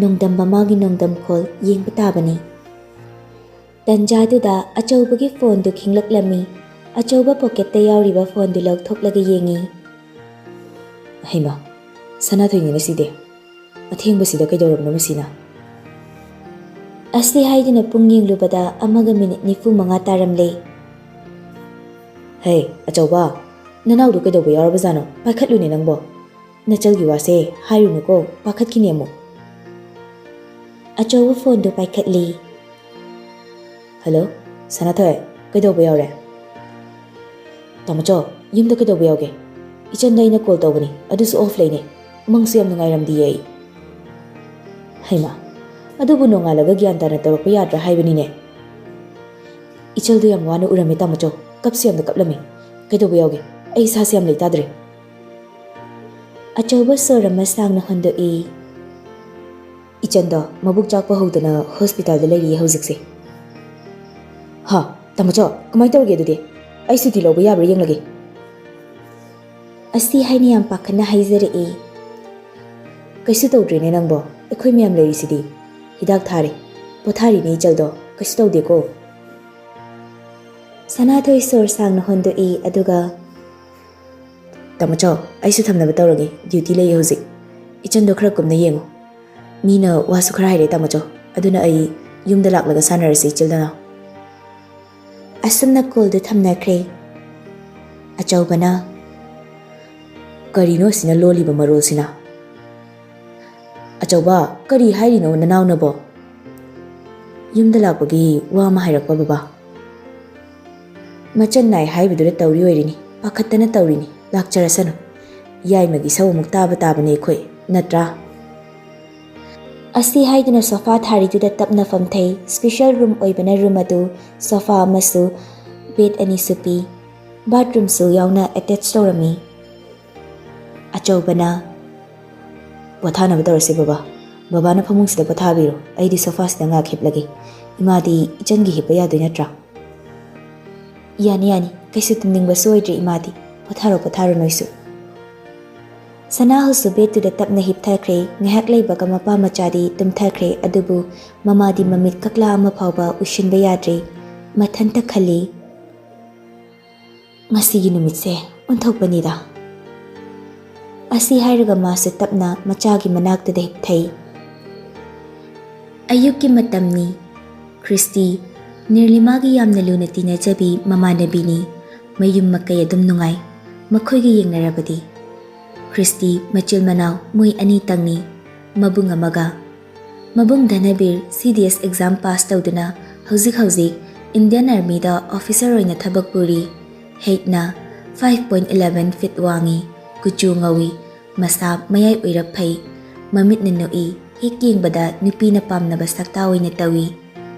ꯅꯣꯡꯗꯝ ꯃꯃꯥꯒꯤ ꯅꯣꯡꯗꯝꯈꯣꯜ ꯌꯦꯡꯕ ꯇꯥꯕꯅꯤ꯫ ꯇꯟꯖꯥꯗꯨꯗ ꯑꯆꯧꯕꯒꯤ ꯐꯣꯟꯗꯨ ꯈꯤꯡꯂꯛꯂꯝꯃꯤ꯫ ꯑꯆꯧꯕ ꯄꯣꯀꯦꯠꯇ ꯌꯥꯎꯔꯤꯕ ꯐꯣꯟꯗꯨ ꯂꯧꯊꯣꯛꯂꯒ ꯌꯦꯡꯉꯤ꯫ "ꯍꯩꯃꯥ, ꯁꯅꯥꯊꯣꯏꯅꯤꯅꯦ ꯁꯤꯗꯤ꯫ ꯑꯊꯦꯡꯕꯁꯤꯗ ꯀꯩꯗꯧꯔꯕꯅꯣ ꯃꯁꯤꯅ?" ꯑꯁꯤ ꯍꯥꯏꯗꯨꯅ ꯄꯨꯡ ꯌꯦꯡꯂꯨꯕꯗ ꯑꯃꯒ ꯃꯤꯅꯤꯠ ꯅꯤꯐꯨ ꯃꯉꯥ ꯇꯥꯔꯝꯂꯦ꯫ "ꯍꯦ, ꯑꯆꯧꯕ, ꯅꯅꯥꯎꯗꯨ ꯀꯩꯗꯧꯕ ꯌꯥꯎꯔꯕꯖꯥꯠꯅꯣ? ꯄꯥꯏꯈꯠꯂꯨꯅꯦ ꯅꯪꯕꯣ꯫ ꯅꯆꯜꯒꯤ ꯋꯥꯁꯦ ꯍꯥꯏꯔꯨꯅꯨꯀꯣ, ꯄꯥꯈꯠꯈꯤꯅꯤ ꯑꯃꯨꯛ꯫" ꯑꯆꯧꯕ ꯐꯣꯟꯗꯨ ꯄꯥꯏꯈꯠꯂꯤ꯫ "ꯍꯜꯂꯣ, ꯁꯅꯥꯊꯣꯏ, ꯀꯩꯗꯧꯕ ꯌꯥꯎꯔꯦ?" "ꯇꯥꯃꯣꯆꯧ, ꯌꯨꯝꯗ ꯀꯩꯗꯧꯕ ꯌꯥꯎꯒꯦ? ꯏꯆꯟꯗ ꯑꯩꯅ ꯀꯣꯜ ꯇꯧꯕꯅꯤ, ꯑꯗꯨꯁꯨ ꯑꯣꯐ ꯂꯩꯅꯦ꯫ ꯃꯪꯁꯨ ꯌꯥꯝ ꯅꯨꯡꯉꯥꯏꯔꯝꯗꯤꯌꯦ ꯑꯩ꯫" "ꯍꯩꯃꯥ, ꯑꯗꯨꯕꯨ ꯅꯣꯡꯉꯥꯜꯂꯒ ꯒ꯭ꯌꯥꯟ ꯇꯥꯅ ꯇꯧꯔꯛꯄ ꯌꯥꯗ꯭ꯔꯥ ꯍꯥꯏꯕꯅꯤꯅꯦ?" "ꯏꯆꯜꯗꯣ ꯌꯥꯝ ꯋꯥꯅ ꯎꯔꯝꯃꯦ ꯇꯥꯃꯣꯆꯧ, ꯀꯞꯁꯨ ꯌꯥꯝꯅ ꯀꯞꯂꯝꯃꯤ꯫ ꯀꯩꯗꯧꯕ ꯌꯥꯎꯒꯦ? ꯑꯩ ꯏꯁꯥꯁꯦ ꯌꯥꯝ ꯂꯩꯇꯥꯗ꯭ꯔꯦ꯫" ꯑꯆꯧꯕ ꯁꯣꯔ ꯑꯃ ꯁꯥꯡꯅ ꯍꯣꯟꯗꯣꯛꯏ꯫ "ꯏꯆꯟꯗꯣ ꯃꯕꯨꯛ ꯆꯥꯛꯄ ꯍꯧꯗꯅ ꯍꯣꯁꯄꯤꯇꯥꯜꯗ ꯂꯩꯔꯤꯌꯦ ꯍꯧꯖꯤꯛꯁꯦ꯫" "ꯍꯥ? ꯇꯥꯃꯣꯆꯧ, ꯀꯃꯥꯏꯅ ꯇꯧꯔꯒꯦ ꯑꯗꯨꯗꯤ? ꯑꯩ ꯁꯨꯇꯤ ꯂꯧꯕ ꯌꯥꯕ꯭ꯔꯥ ꯌꯦꯡꯂꯒꯦ꯫" ꯑꯁꯤ ꯍꯥꯏꯅ ꯌꯥꯝ ꯄꯥꯈꯠꯅ ꯍꯥꯏꯖꯔꯛꯏ꯫ "ꯀꯩꯁꯨ ꯇꯧꯗ꯭ꯔꯦꯅꯦ ꯅꯪꯕꯣ, ꯑꯩꯈꯣꯏ ꯃꯌꯥꯝ ꯂꯩꯔꯤꯁꯤꯗꯤ꯫ ꯍꯤꯗꯥꯛ ꯊꯥꯔꯦ, ꯄꯣꯊꯥꯔꯤꯅꯦ ꯏꯆꯜꯗꯣ, ꯀꯩꯁꯨ ꯇꯧꯗꯦꯀꯣ꯫" ꯁꯅꯥꯊꯣꯏ ꯁꯣꯔ ꯁꯥꯡꯅ ꯍꯣꯟꯗꯣꯛꯏ, ꯑꯗꯨꯒ, "ꯇꯥꯃꯣꯆꯧ, ꯑꯩꯁꯨ ꯊꯝꯅꯕ ꯇꯧꯔꯒꯦ, ꯗ꯭ꯌꯨꯇꯤ ꯂꯩꯌꯦ ꯍꯧꯖꯤꯛ꯫ ꯏꯆꯟꯗꯣ ꯈꯔ ꯀꯨꯞꯅ ꯌꯦꯡꯉꯨ꯫ ꯃꯤꯅ ꯋꯥꯁꯨ ꯈꯔ ꯍꯥꯏꯔꯦ ꯇꯥꯃꯣꯆꯧ, ꯑꯗꯨꯅ ꯑꯩ ꯌꯨꯝꯗ ꯂꯥꯛꯂꯒ ꯁꯥꯟꯅꯔꯁꯤ ꯏꯆꯤꯜ ꯏꯅꯥꯎ꯫" ꯑꯁꯨꯝꯅ ꯀꯣꯜꯗꯨ ꯊꯝꯅꯈ꯭ꯔꯦ꯫ ꯑꯆꯧꯕꯅ, "ꯀꯔꯤꯅꯣ ꯑꯁꯤꯅ ꯂꯣꯜꯂꯤꯕ ꯃꯔꯣꯜꯁꯤꯅ?" "ꯑꯆꯧꯕ, ꯀꯔꯤ ꯍꯥꯏꯔꯤꯅꯣ ꯅꯅꯥꯎꯅꯕꯣ?" "ꯌꯨꯝꯗ ꯂꯥꯛꯄꯒꯤ ꯋꯥ ꯑꯃ ꯍꯥꯏꯔꯛꯄ ꯕꯕꯥ꯫" "ꯃꯆꯟ ꯅꯥꯏ ꯍꯥꯏꯕꯗꯨꯗ ꯇꯧꯔꯤ ꯑꯣꯏꯔꯤꯅꯤ, ꯄꯥꯈꯠꯇꯅ ꯇꯧꯔꯤꯅꯤ, ꯂꯥꯛꯆꯔꯁꯅꯨ꯫ ꯌꯥꯏꯃꯒꯤ ꯏꯁꯧ ꯑꯃꯨꯛ ꯇꯥꯕ ꯇꯥꯕꯅꯤ ꯑꯩꯈꯣꯏ, ꯅꯠꯇ꯭ꯔꯥ?" ꯑꯁꯤ ꯍꯥꯏꯗꯨꯅ ꯁꯣꯐꯥ ꯊꯥꯔꯤꯗꯨꯗ ꯇꯞꯅ ꯐꯝꯊꯩ꯫ ꯁ꯭ꯄꯤꯁꯦꯜ ꯔꯨꯝ ꯑꯣꯏꯕꯅ ꯔꯨꯝ ꯑꯗꯨ ꯁꯣꯐꯥ ꯑꯃꯁꯨ ꯕꯦꯗ ꯑꯅꯤꯁꯨ ꯄꯤ꯫ ꯕꯥꯊꯔꯨꯝꯁꯨ ꯌꯥꯎꯅ ꯑꯦꯇꯦꯆ ꯇꯧꯔꯝꯃꯤ꯫ ꯑꯆꯧꯕꯅ, "ꯄꯣꯊꯥꯅꯕ ꯇꯧꯔꯁꯤ ꯕꯕꯥ꯫ ꯕꯕꯥꯅ ꯐꯃꯨꯡꯁꯤꯗ ꯄꯣꯊꯥꯕꯤꯔꯣ, ꯑꯩꯗꯤ ꯁꯣꯐꯥꯁꯤꯗ ꯉꯥꯏꯍꯥꯛ ꯍꯤꯞꯂꯒꯦ꯫ ꯏꯃꯥꯗꯤ ꯏꯆꯟꯒꯤ ꯍꯤꯞꯄ ꯌꯥꯗꯣꯏ ꯅꯠꯇ꯭ꯔꯥ?" "ꯌꯥꯅꯤ, ꯌꯥꯅꯤ, ꯀꯩꯁꯨ ꯇꯨꯝꯅꯤꯡꯕꯁꯨ ꯑꯣꯏꯗ꯭ꯔꯤ ꯏꯃꯥꯗꯤ꯫ ꯄꯣꯊꯥꯔꯣ, ꯄꯣꯊꯥꯔꯣ ꯅꯣꯏꯁꯨ꯫" ꯁꯅꯥꯍꯨꯁꯨ ꯕꯦꯗꯇꯨꯗ ꯇꯞꯅ ꯍꯤꯞꯊꯈ꯭ꯔꯦ꯫ ꯉꯥꯏꯍꯥꯛ ꯂꯩꯕꯒ ꯃꯄꯥ ꯃꯆꯥꯗꯤ ꯇꯨꯝꯊꯈ꯭ꯔꯦ, ꯑꯗꯨꯕꯨ ꯃꯃꯥꯗꯤ ꯃꯃꯤꯠ ꯀꯛꯂꯥ ꯑꯃ ꯐꯥꯎꯕ ꯎꯏꯁꯤꯟꯕ ꯌꯥꯗ꯭ꯔꯦ꯫ ꯃꯊꯟꯇ ꯈꯜꯂꯤ, "ꯉꯁꯤꯒꯤ ꯅꯨꯃꯤꯠꯁꯦ ꯑꯣꯟꯊꯣꯛꯄꯅꯤꯗ꯫" ꯑꯁꯤ ꯍꯥꯏꯔꯒ ꯃꯥꯁꯨ ꯇꯞꯅ ꯃꯆꯥꯒꯤ ꯃꯅꯥꯛꯇꯨꯗ ꯍꯤꯞꯊꯩ꯫ ꯑꯌꯨꯛꯀꯤ ꯃꯇꯝꯅꯤ꯫ ꯈ꯭ꯔꯤꯁꯇꯤ, ꯅꯤꯔꯂꯤꯃꯥꯒꯤ ꯌꯥꯝꯅ ꯂꯨꯅ ꯇꯤꯟꯅꯖꯕꯤ ꯃꯃꯥꯟꯅꯕꯤꯅꯤ꯫ ꯃꯌꯨꯝ ꯃꯀꯩ ꯑꯗꯨꯝ ꯅꯨꯡꯉꯥꯏ, ꯃꯈꯣꯏꯒ ꯌꯦꯡꯅꯔꯕꯗꯤ꯫ ꯈ꯭ꯔꯤꯁꯇꯤ ꯃꯆꯤꯜ ꯃꯅꯥꯎ ꯃꯣꯏ ꯑꯅꯤꯇꯪꯅꯤ, ꯃꯕꯨꯡ ꯑꯃꯒ꯫ ꯃꯕꯨꯡ ꯙꯅꯕꯤꯔ C D S exam pass ꯇꯧꯗꯨꯅ ꯍꯧꯖꯤꯛ ꯍꯧꯖꯤꯛ Indian Armyꯗ officer ꯑꯣꯏꯅ ꯊꯕꯛ ꯄꯨꯔꯤ꯫ Heightꯅ five point eleven feet ꯋꯥꯡꯉꯤ, ꯀꯨꯆꯨ ꯉꯧꯏ, ꯃꯁꯥ ꯃꯌꯥꯏ ꯑꯣꯏꯔꯞ ꯐꯩ, ꯃꯃꯤꯠꯅ ꯅꯣꯛꯏ, ꯍꯦꯛ ꯌꯦꯡꯕꯗ ꯅꯨꯄꯤꯅ ꯄꯥꯝꯅꯕ ꯁꯛꯇꯥ ꯑꯣꯏꯅ ꯇꯧꯏ꯫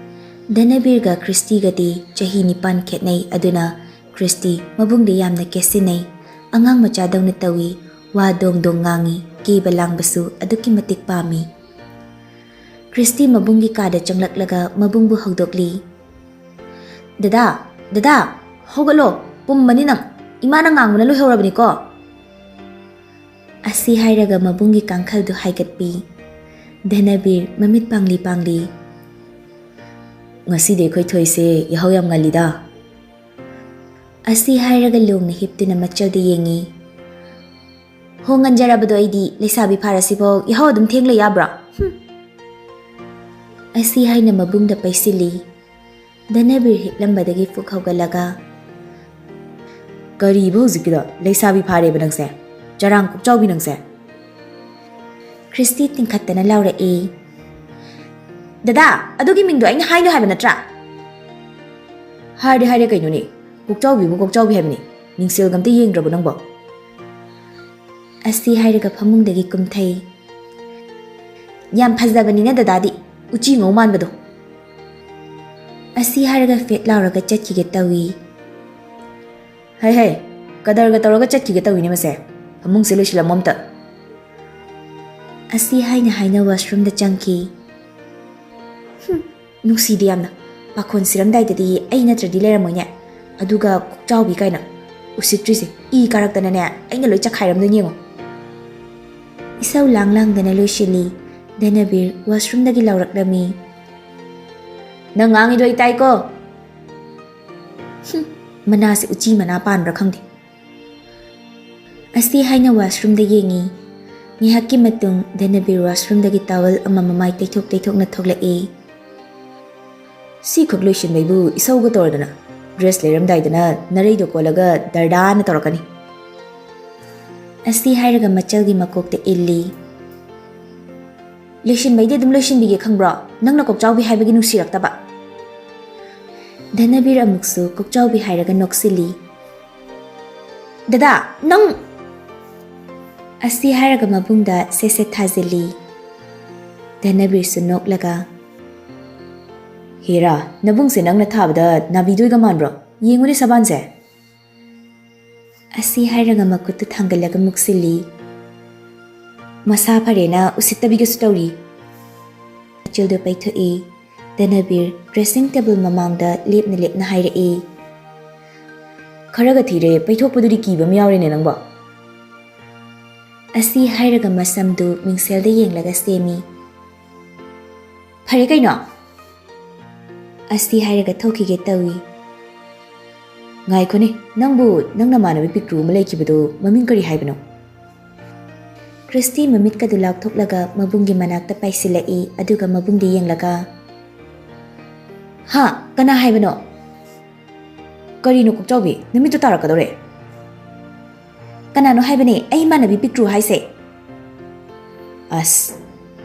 ꯙꯅꯕꯤꯔꯒ ꯈ꯭ꯔꯤꯁꯇꯤꯒꯗꯤ ꯆꯍꯤ ꯅꯤꯄꯥꯟ ꯈꯦꯠꯅꯩ, ꯑꯗꯨꯅ ꯈ꯭ꯔꯤꯁꯇꯤ ꯃꯕꯨꯡꯗꯤ ꯌꯥꯝꯅ ꯀꯦꯁꯤꯟꯅꯩ꯫ ꯑꯉꯥꯡ ꯃꯆꯥꯗꯧꯅ ꯇꯧꯏ, ꯋꯥ ꯗꯣꯡ ꯗꯣꯡ ꯉꯥꯡꯏ, ꯀꯦꯕ ꯂꯥꯡꯕꯁꯨ ꯑꯗꯨꯛꯀꯤ ꯃꯇꯤꯛ ꯄꯥꯝꯃꯤ꯫ ꯈ꯭ꯔꯤꯁꯇꯤ ꯃꯕꯨꯡꯒꯤ ꯀꯥꯗ ꯆꯪꯂꯛꯂꯒ ꯃꯕꯨꯡꯕꯨ ꯍꯧꯗꯣꯛꯂꯤ꯫ "ꯗꯗꯥ, ꯗꯗꯥ, ꯍꯧꯒꯠꯂꯣ, ꯄꯨꯝꯃꯅꯤ ꯅꯪ, ꯏꯃꯥꯅ ꯉꯥꯡꯕꯅ ꯂꯣꯏꯍꯧꯔꯕꯅꯤꯀꯣ!" ꯑꯁꯤ ꯍꯥꯏꯔꯒ ꯃꯕꯨꯡꯒꯤ ꯀꯥꯡꯈꯜꯗꯨ ꯍꯥꯏꯒꯠꯄꯤ꯫ ꯙꯅꯕꯤꯔ ꯃꯃꯤꯠ ꯄꯥꯡꯂꯤ ꯄꯥꯡꯂꯤ꯫ "ꯉꯁꯤꯗꯤ ꯑꯩꯈꯣꯏ ꯊꯣꯏꯁꯦ ꯌꯥꯍꯧ ꯌꯥꯝ ꯉꯜꯂꯤꯗ꯫" ꯑꯁꯤ ꯍꯥꯏꯔꯒ ꯂꯣꯡꯅ ꯍꯤꯞꯇꯨꯅ ꯃꯆꯜꯗ ꯌꯦꯡꯉꯤ꯫ "ꯍꯣ, ꯉꯟꯖꯔꯕꯗꯣ ꯑꯩꯗꯤ, ꯂꯩꯁꯥꯕꯤ ꯐꯥꯔꯁꯤꯐꯥꯎ ꯌꯥꯍꯧ ꯑꯗꯨꯝ ꯊꯦꯡ ꯂꯩ ꯌꯥꯕ꯭ꯔꯣ? ꯍꯨꯝ!" ꯑꯁꯤ ꯍꯥꯏꯅ ꯃꯕꯨꯡꯗ ꯄꯩꯁꯤꯜꯂꯤ꯫ ꯙꯅꯕꯤꯔ ꯍꯤꯞꯂꯝꯕꯗꯒꯤ ꯐꯨꯛ ꯍꯧꯒꯠꯂꯒ, "ꯀꯔꯤꯕ ꯍꯧꯖꯤꯛꯀꯤꯗꯣ? ꯂꯩꯁꯥꯕꯤ ꯐꯥꯔꯦꯕ ꯅꯪꯁꯦ? ꯆꯔꯥꯡ ꯀꯣꯛꯆꯥꯎꯕꯤ ꯅꯪꯁꯦ?" ꯈ꯭ꯔꯤꯁꯇꯤ ꯇꯤꯡꯈꯠꯇꯅ ꯂꯥꯎꯔꯛꯏ꯫ "ꯗꯗꯥ, ꯑꯗꯨꯒꯤ ꯃꯤꯡꯗꯣ ꯑꯩꯅ ꯍꯥꯏꯅꯨ ꯍꯥꯏꯕ ꯅꯠꯇ꯭ꯔꯥ?" "ꯍꯥꯏꯔꯗꯤ ꯍꯥꯏꯔꯦ ꯀꯩꯅꯣꯅꯦ, ꯀꯣꯛꯆꯥꯎꯕꯤꯕꯨ ꯀꯣꯛꯆꯥꯎꯕꯤ ꯍꯥꯏꯕꯅꯤ, ꯃꯤꯡꯁꯦꯜꯒ ꯑꯝꯇ ꯌꯦꯡꯗ꯭ꯔꯕꯣ ꯅꯪꯕꯣ?" ꯑꯁꯤ ꯍꯥꯏꯔꯒ ꯐꯃꯨꯡꯗꯒꯤ ꯀꯨꯝꯊꯩ꯫ "ꯌꯥꯝ ꯐꯖꯕꯅꯤꯅ ꯗꯗꯥꯗꯤ, ꯎꯆꯤ ꯃꯧ ꯃꯥꯟꯕꯗꯣ꯫" ꯑꯁꯤ ꯍꯥꯏꯔꯒ ꯐꯦꯠ ꯂꯥꯎꯔꯒ ꯆꯠꯈꯤꯒꯦ ꯇꯧꯏ꯫ "ꯍꯩ ꯍꯩ, ꯀꯗꯔꯒ ꯇꯧꯔꯒ ꯆꯠꯈꯤꯒꯦ ꯇꯧꯏꯅꯦ ꯃꯁꯦ, ꯐꯃꯨꯡꯁꯦ ꯂꯣꯏꯁꯤꯜꯂꯝꯃꯣ ꯑꯝꯇ꯫" ꯑꯁꯤ ꯍꯥꯏꯅ ꯍꯥꯏꯅ ꯋꯥꯁꯔꯨꯝꯗ ꯆꯪꯈꯤ꯫ "ꯍꯨꯝ, ꯅꯨꯡꯁꯤꯗꯦ ꯌꯥꯝꯅ꯫ ꯄꯥꯈꯣꯟ ꯁꯤꯔꯝꯗꯥꯏꯗꯗꯤ ꯑꯩ ꯅꯠꯇ꯭ꯔꯗꯤ ꯂꯩꯔꯝꯃꯣꯏꯅꯦ꯫ ꯑꯗꯨꯒ ꯀꯣꯛꯆꯥꯎꯕꯤ ꯀꯥꯏꯅ꯫ ꯎꯁꯤꯠꯇ꯭ꯔꯤꯁꯦ ꯏ ꯀꯥꯔꯛꯇꯅꯅꯦ, ꯑꯩꯅ ꯂꯣꯏ ꯆꯈꯥꯏꯔꯝꯗꯣꯏꯅꯦ ꯌꯦꯡꯉꯣ꯫" ꯏꯁꯧ ꯂꯥꯡ ꯂꯥꯡꯗꯅ ꯂꯣꯏꯁꯤꯜꯂꯤ꯫ ꯙꯅꯕꯤꯔ ꯋꯥꯁꯔꯨꯝꯗꯒꯤ ꯂꯥꯎꯔꯛꯂꯝꯃꯤ꯫ "ꯅꯪ ꯉꯥꯡꯉꯤꯗꯣ ꯑꯩ ꯇꯥꯏꯀꯣ꯫" "ꯍꯨꯝ, ꯃꯅꯥꯁꯦ ꯎꯆꯤ ꯃꯅꯥ ꯄꯥꯟꯕ꯭ꯔꯥ ꯈꯪꯗꯦ꯫" ꯑꯁꯤ ꯍꯥꯏꯅ ꯋꯥꯁꯔꯨꯝꯗ ꯌꯦꯡꯉꯤ꯫ ꯉꯥꯏꯍꯥꯛꯀꯤ ꯃꯇꯨꯡ ꯙꯅꯕꯤꯔ ꯋꯥꯁꯔꯨꯝꯗꯒꯤ ꯇꯥꯋꯦꯜ ꯑꯃ ꯃꯃꯥꯏ ꯇꯩꯊꯣꯛ ꯇꯩꯊꯣꯛꯅ ꯊꯣꯛꯂꯛꯏ꯫ "ꯁꯤꯈꯛ ꯂꯣꯏꯁꯤꯟꯕꯩꯕꯨ ꯏꯁꯧꯒ ꯇꯧꯔꯗꯅ, ꯗ꯭ꯔꯦꯁ ꯂꯩꯔꯝꯗꯥꯏꯗꯅ ꯅꯔꯩꯗꯣ ꯀꯣꯜꯂꯒ ꯗꯔꯗꯥꯅ ꯇꯧꯔꯛꯀꯅꯤ꯫" ꯑꯁꯤ ꯍꯥꯏꯔꯒ ꯃꯆꯜꯒꯤ ꯃꯀꯣꯛꯇ ꯏꯜꯂꯤ꯫ "ꯂꯣꯏꯁꯤꯟꯕꯩꯗꯤ ꯑꯗꯨꯝ ꯂꯣꯏꯁꯤꯟꯕꯤꯒꯦ ꯈꯪꯕ꯭ꯔꯣ? ꯅꯪꯅ ꯀꯣꯛꯆꯥꯎꯕꯤ ꯍꯥꯏꯕꯒꯤ ꯅꯨꯡꯁꯤꯔꯛꯇꯕ꯫" ꯙꯅꯕꯤꯔ ꯑꯃꯨꯛꯁꯨ ꯀꯣꯛꯆꯥꯎꯕꯤ ꯍꯥꯏꯔꯒ ꯅꯣꯛꯁꯤꯜꯂꯤ꯫ "ꯗꯗꯥ, ꯅꯪ!" ꯑꯁꯤ ꯍꯥꯏꯔꯒ ꯃꯕꯨꯡꯗ ꯁꯦꯠ ꯁꯦꯠ ꯊꯥꯖꯤꯜꯂꯤ꯫ ꯙꯅꯕꯤꯔꯁꯨ ꯅꯣꯛꯂꯒ, "ꯍꯦꯔꯥ, ꯅꯕꯨꯡꯁꯦ ꯅꯪꯅ ꯊꯥꯕꯗ ꯅꯥꯕꯤꯗꯣꯏꯒ ꯃꯥꯟꯕ꯭ꯔꯣ? ꯌꯦꯡꯉꯨꯅꯦ ꯁꯕꯥꯟꯁꯦ!" ꯑꯁꯤ ꯍꯥꯏꯔꯒ ꯃꯈꯨꯠꯇꯨ ꯊꯥꯡꯒꯠꯂꯒ ꯃꯨꯛꯁꯤꯜꯂꯤ꯫ ꯃꯁꯥ ꯐꯔꯦꯅ ꯎꯁꯤꯠꯇꯕꯤꯒꯁꯨ ꯇꯧꯔꯤ꯫ ꯃꯆꯤꯜꯗꯨ ꯄꯩꯊꯣꯛꯏ꯫ ꯙꯅꯕꯤꯔ dressing table ꯃꯃꯥꯡꯗ ꯂꯦꯞꯅ ꯂꯦꯞꯅ ꯍꯥꯏꯔꯛꯏ, "ꯈꯔꯒ ꯊꯤꯔꯦ, ꯄꯩꯊꯣꯛꯄꯗꯨꯗꯤ ꯀꯤꯕ ꯑꯃ ꯌꯥꯎꯔꯦꯅꯦ ꯅꯪꯕꯣ!" ꯑꯁꯤ ꯍꯥꯏꯔꯒ ꯃꯁꯝꯗꯨ ꯃꯤꯡꯁꯦꯜꯗ ꯌꯦꯡꯂꯒ ꯁꯦꯝꯃꯤ꯫ "ꯐꯔꯦ ꯀꯩꯅꯣ?" ꯑꯁꯤ ꯍꯥꯏꯔꯒ ꯊꯣꯛꯈꯤꯒꯦ ꯇꯧꯏ꯫ "ꯉꯥꯏꯈꯣꯅꯦ, ꯅꯪꯕꯨ ꯅꯪ ꯅꯃꯥꯟꯅꯕꯤ ꯄꯤꯛꯇ꯭ꯔꯨ ꯑꯃ ꯂꯩꯈꯤꯕꯗꯨ ꯃꯃꯤꯡ ꯀꯔꯤ ꯍꯥꯏꯕꯅꯣ?" ꯈ꯭ꯔꯤꯁꯇꯤ ꯃꯃꯤꯠꯀꯗꯨ ꯂꯥꯎꯊꯣꯛꯂꯒ ꯃꯕꯨꯡꯒꯤ ꯃꯅꯥꯛꯇ ꯄꯥꯏꯁꯤꯜꯂꯛꯏ, ꯑꯗꯨꯒ ꯃꯕꯨꯡꯗ ꯌꯦꯡꯂꯒ, "ꯍꯥ? ꯀꯅꯥ ꯍꯥꯏꯕꯅꯣ?" "ꯀꯔꯤꯅꯣ ꯀꯣꯛꯆꯥꯎꯕꯤ, ꯅꯨꯃꯤꯠꯇꯨ ꯇꯥꯔꯛꯀꯗꯧꯔꯦ!" "ꯀꯅꯥꯅꯣ ꯍꯥꯏꯕꯅꯦ ꯑꯩ ꯏꯃꯥꯟꯅꯕꯤ ꯄꯤꯛꯇ꯭ꯔꯨ ꯍꯥꯏꯁꯦ?" "ꯑꯁ,